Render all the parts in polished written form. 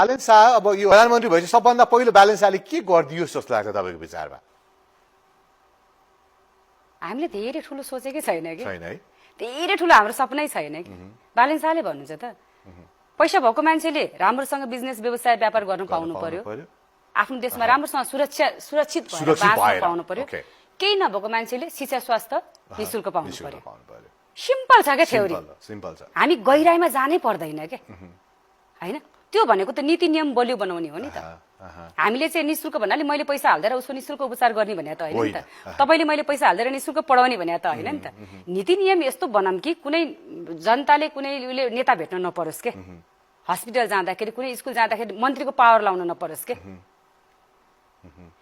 बालन शाह अब यो प्रधानमन्त्री भएपछि सबभन्दा पहिलो बालन शाहले के गरिदियोस् जस्तो लाग्छ तपाईँको विचारमा? हामीले धेरै ठुलो सोचेकै छैन कि, छैन है? धेरै ठुलो हाम्रो सपनै छैन कि। बालन शाहले भन्नुहुन्छ त पैसा भएको मान्छेले राम्रोसँग बिजनेस व्यवसाय व्यापार गर्न पाउनु पर्यो, आफ्नो देशमा राम्रोसँग सुरक्षित बाँच्न पाउनु पर्यो। केही नभएको मान्छेले शिक्षा स्वास्थ्य निशुल्क पाउनु पर्यो। सिम्पल छ क्या थ्योरी, हामी गहिराइमा जानै पर्दैन क्या, होइन? त्यो भनेको त नीति नियम बलियो बनाउने हो नि त। हामीले चाहिँ निशुल्क भन्नाले मैले पैसा हाल्दै उसको निशुल्क उपचार गर्ने भने त होइन नि त। तपाईँले मैले पैसा हाल्दै निशुल्क पढाउने भने त होइन नि त। नीति नियम यस्तो बनाऊँ कि कुनै जनताले कुनै नेता भेट्न नपरोस् के, हस्पिटल जाँदाखेरि कुनै स्कुल जाँदाखेरि मन्त्रीको पावर लाउन नपरोस् के,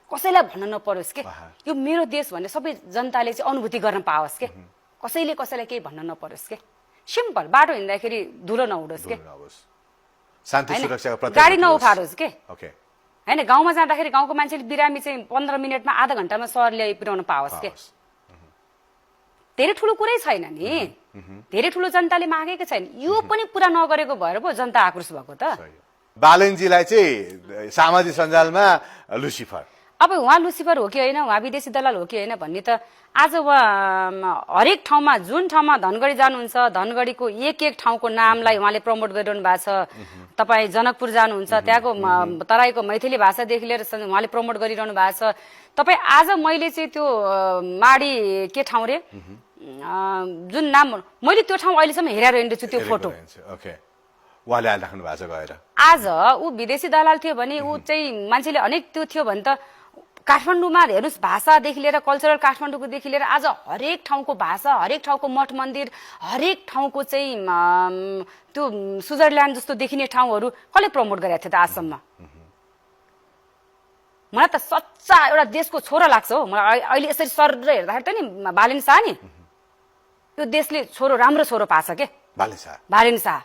कसैलाई भन्न नपरोस् के। यो मेरो देश भन्ने सबै जनताले चाहिँ अनुभूति गर्न पाओस् के, कसैले कसैलाई केही भन्न नपरोस् के। सिम्पल, बाटो हिँड्दाखेरि धुलो नउडोस् के, गाडी नउफारोस् के, होइन? गाउँमा जाँदाखेरि गाउँको मान्छेले बिरामी चाहिँ 15 मिनटमा आधा घन्टामा सहर ल्याइ पुर्याउन पाओस् के। धेरै ठुलो कुरै छैन नि, धेरै ठुलो जनताले मागेको छैन। यो पनि पुरा नगरेको भएर पो जनता आक्रोश भएको त। बालनजीलाई चाहिँ सामाजिक सञ्जालमा लुसिफर, अब उहाँ लुसिफर हो कि होइन, उहाँ विदेशी दलाल हो कि होइन भन्ने त आज उहाँ हरेक ठाउँमा जुन ठाउँमा धनगढी जानुहुन्छ धनगढीको एक एक ठाउँको नामलाई उहाँले प्रमोट गरिरहनु भएको छ। तपाईँ जनकपुर जानुहुन्छ त्यहाँको तराईको मैथिली भाषादेखि लिएर उहाँले प्रमोट गरिरहनु भएको छ। तपाईँ आज मैले चाहिँ त्यो माडी के ठाउँ रे जुन नाम मैले त्यो ठाउँ अहिलेसम्म हेरेर हिँड्दैछु त्यो फोटो आज ऊ विदेशी दलाल थियो भने ऊ चाहिँ मान्छेले अनेक त्यो थियो भने त काठमाडौँमा हेर्नुहोस् भाषादेखि लिएर कल्चरल काठमाडौँकोदेखि लिएर आज हरेक ठाउँको भाषा हरेक ठाउँको मठ मन्दिर हरेक ठाउँको चाहिँ त्यो स्विजरल्यान्ड जस्तो देखिने ठाउँहरू कसले प्रमोट गरेको थियो त आजसम्म? मलाई त सच्चा एउटा देशको छोरा लाग्छ हो। मलाई अहिले यसरी सर हेर्दाखेरि त नि बालन शाह नि त्यो देशले छोरो राम्रो छोरो पाछ के, बालन शाह।